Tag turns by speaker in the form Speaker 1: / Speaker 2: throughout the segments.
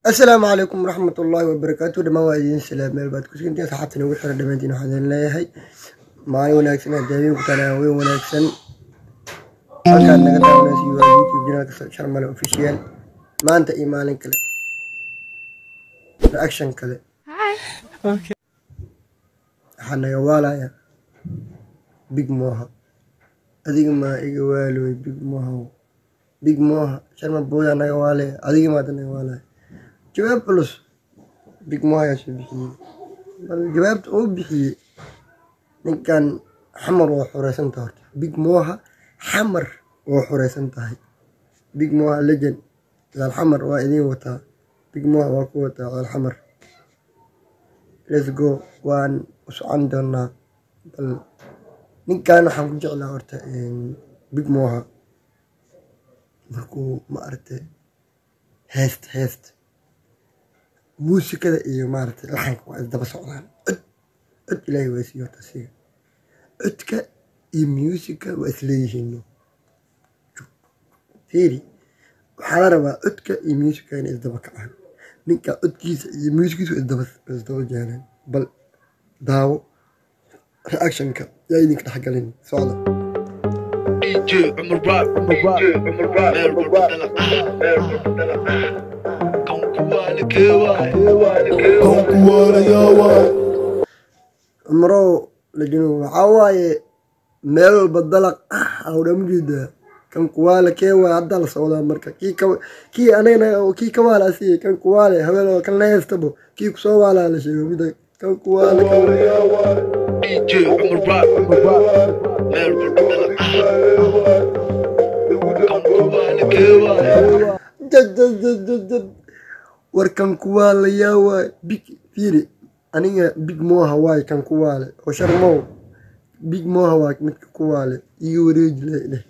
Speaker 1: Asalaamu calaykum waraxmatullaahi wabarakaatu. Dhammaan waa idiin salaam meel baad kusugantiin, asxaabta nagu xiran dhammaantiin. Waxaan idin leeyahay maalin wanaagsan, habeen ku taala weyn wanaagsan. Halkaad naga daawanayso waa YouTube channelka Sharmale Official. Maanta iyo maalin kale, reaction kale. Waxaa naga waalaya Big Moha. Adiga maa iga waaloway Big Moha? Big Moha Sharma Boy naga waalaya, adiga maata naga waalaya. Jawaab culus Big Moha ayaa soo bixiyey. Bal jawaabta uu bixiyey ninkan, Xamar waa xureysan tahay horta. Big Moha, Xamar waa xureysan tahay. Big Moha legend ciyaal Xamar waa idiin wataa. Big Moha waa ku wataa ciyaal Xamar. Let's go, waan u socon doonaa. Bal ninkan waxaan ku jeclaa horta Big Moha markuu, ma aragtay, heest heest muusikada iyo, maaragtay, laxanka waa isdaba socdaan. Cod cod Ilaahay waa siiyo horta asiga. Codka iyo muusika waa isleeyihiin. Fiiri, waxaa la rabaa codka iyo muusika inay isdaba kacaan. Ninka codkiisa iyo muusikiisa waa isdaba jeenaan. Bal daawo reactionka, yaa idinka dhexgalin, socda.
Speaker 2: DJ Umar Rock, Umar Rock, Umar Rock, meel walba dalaq ah, meel walba dalaq ah. Kan kuwaale keewaay, kan kuwaale yaawaay.
Speaker 1: Cumrow lajinu waxaa waaye meel walba dalaq ah awdha mujeedaa. Kan kuwaale kee waay? Hadda la socdaa marka kii ka kii anagana kii ka waala asiga kan kuwaale habeen oo kan la heystabo kii kusoo waalaa la sheego mida kan kuwaale kan.
Speaker 2: DJ Umar Rock, Umar Rock, meel walba dalaq ah. Kan kuwaale keewaay.
Speaker 1: Jad jad jad jad jad, war kan kuwaale yaa waay? Big, fiiri, aniga Big Moha waay kan kuwaale oo Sharmow. Big Moha waa midka kuwaale, iga wareeji leh dheh,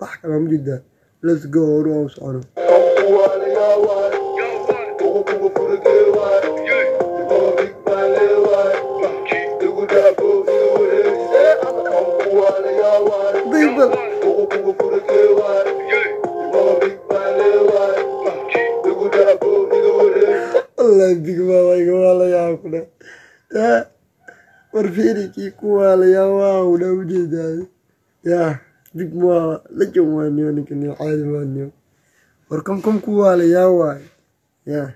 Speaker 1: wax kale ma jeedaa. Let's go, horu aan socono. Big. Wallahi Big Moha iga waalayaa ku dheh. Yaa war fiiri, kii ku waalayaa waa una ujeedaa. Yaa Big Moha legend waa niyo, ninka niyo caadi waa niyo. War kan kan ku waalayaa waay. Yaa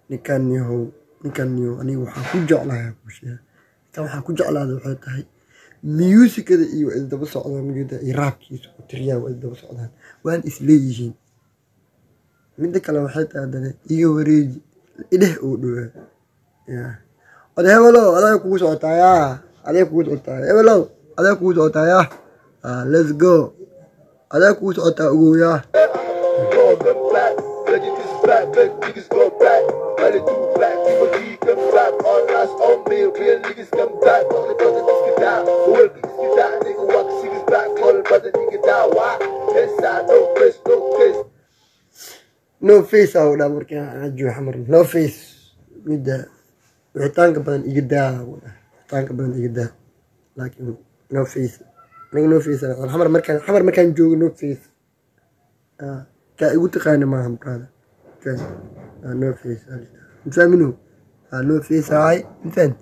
Speaker 1: ninkan niyow, ninkan niyow, aniga waxaan ku jeclahay ku sheega. Ninkan waxaan ku jeclaada waxay tahay muusikada iyo waa isdaba socdaan ujeedaa, iyo raabkiisa u tiriyaa waa isdaba socdaan, waan isleeyihiin. Midda kale waxay tahay haddana iga wareeji idheh uu dhowaa. Yaa oda hebelow, adaa kugu socotaa, yaa aday kugu socotaa hebelow, adaa kugu socotaa. Yaa. Ah, let's go, adaa kugu socotaa, ogow yaa.
Speaker 3: Legend is back, big niggas go back. Money do back, people G come back. All eyes on me, real niggas come back. All the brother niggas die, real niggas die. Nigga walk niggas back, all the brother nigga die. Why? Inside, no face, no case.
Speaker 1: No face aa u dhaa markaa joogo Xamar. No face, midda wicitaanka badan iga daa uu dhaha, wicitaanka badan iga daa. Laakiin no face, aniga no face aan Xamar markaan joogo no face. Ah, kaa igu taqaana maaha, brother. Okay. Ah, no face aa la yidhaha. Mafahmino? Ah, no face ahay, mafahant?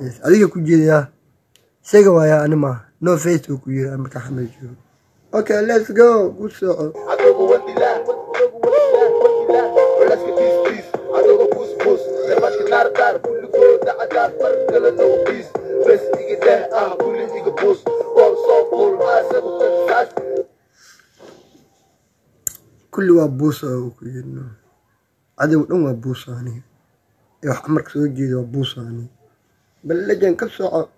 Speaker 1: Yes, adiga ku jeedayaa isaga waayaa, ani maaha. No face uu ku yiri markaa Xamar joogo. Okay, let's go, ku soco.
Speaker 3: Adogo wandila, let's get peace, peace. Adogo push, push. Nimanka daar daar, kulligooda cadaab, mar kale no peace. Bes iga deh ah, kulli iga push. Bool soo fuul, asagu saas.
Speaker 1: Kulli waa buusa uu ku yiri. No, cadow dhan waa buusa aniga ee wax marka soo jeeda waa buusa aniga. Bal legend ka soco.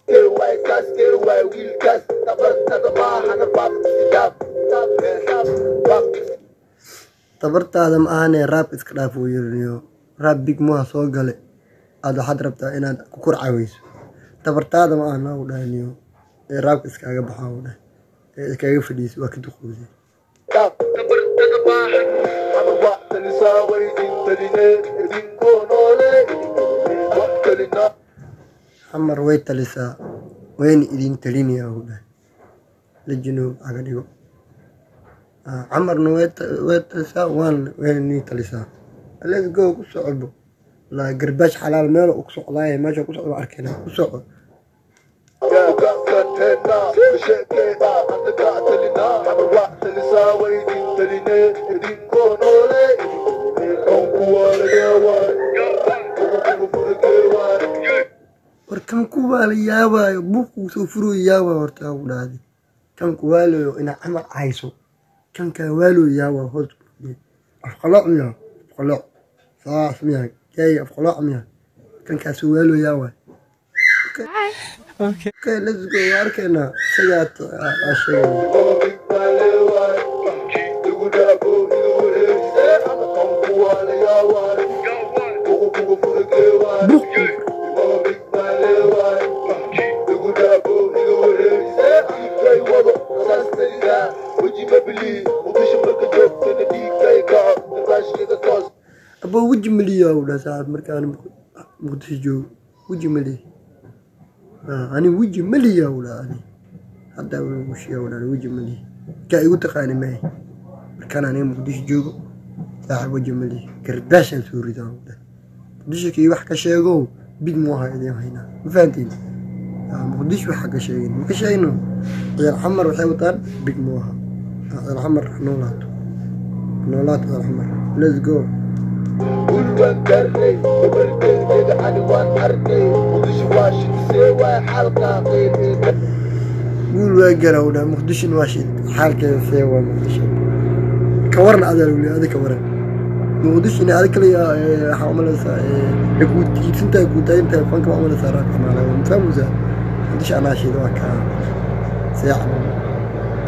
Speaker 3: Kewaay kaas, kewaay wiilkaas, tabartada maahana baab iska dhaaf, baab.
Speaker 1: Tabartaada ma ahane raab iska dhaaf uu yiri. Raab Big Moha soo gale aad waxaad rabtaa inaad ku kor caaweyso. Tabartaada ma ahna uu dhahay niyo, ee raabka iskaga baxaa uu dhahay, ee iskaga fadhiiso, waa ka duqowday.
Speaker 3: Dhaaf. Tabartada maahan. Ama waa talisaa, way idin taline, idinkoo noole, waa talinaa.
Speaker 1: Xamar way talisaa wayna idin talinayaa uu dhahay. Legend caga dhigo. Camarna way talisaa, wayna nii talisaa. Let's go, ku socobo. La garbaash xalaal meel ku socdaay, meesha ku socdo arkayna, ku soco. War kan kuwaa la yaabaayo, buuquu soo furooyo yaabaa horta ugu dhahday. Kan kuwaalayo inaa Camal hayso, kan kaa waaloyo yaabaa hoos ku fadhiya. Afqalooc miya? Afqalooc saas miya? Kay afqalooc miya? Kan kaasoo waaloyo yaabaa. Okay, let's go, waa arkaynaa isagaa aa sheegaya. Buuq. Abo weji maliya u dhaha saaxib, markaan Muqdisho joogo weji maliya. Ani weji maliya u dhaha, ani hadda wushiya u dhaha weji maliya, kaa igu taqaani maahay. Markaan aniga Muqdisho joogo saaxib weji maliya, garbaashaan soo ridaa u dhaha. Muqdisho kii wax ka sheego Big Moha idin haynaa, ma fahantiin? Muqdisho waxa ka sheegin ma ka sheegno. Ciyaal Xamar waxay wataan Big Moha. Ciyaal Xamar noolaato, noolaato ciyaal Xamar. Let's go. Guul waa gara u dhaha, Muqdishona waa shid, xaalkeeda see waa Muqdisho? Ka waran adaa lagu leeyahay, adiga ka waran Muqdisho ina adiga kaliya waxaa umalaysaa ay kuu tiirsantahay, kuu taagan tahay fanka, waa umalaysaa raabka maala ma fahmaysaa? Muqdisho anaa shida, waa kaa see camal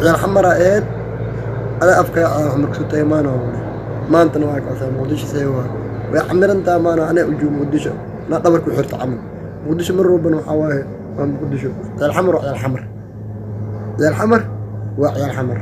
Speaker 1: ciyaal Xamara aheyd, adaa afka ciyaal Xamar kusoo tagay maana maantana waa kaasaa. Muqdisho see waa? Way camirantaa maana, anaa ujoog Muqdisho, anaa dhabarku xirta camal Muqdisho mar walbana waxaa waaye waa Muqdisho. Ciyaal Xamar waa ciyaal Xamar, ciyaal Xamar waa ciyaal Xamar.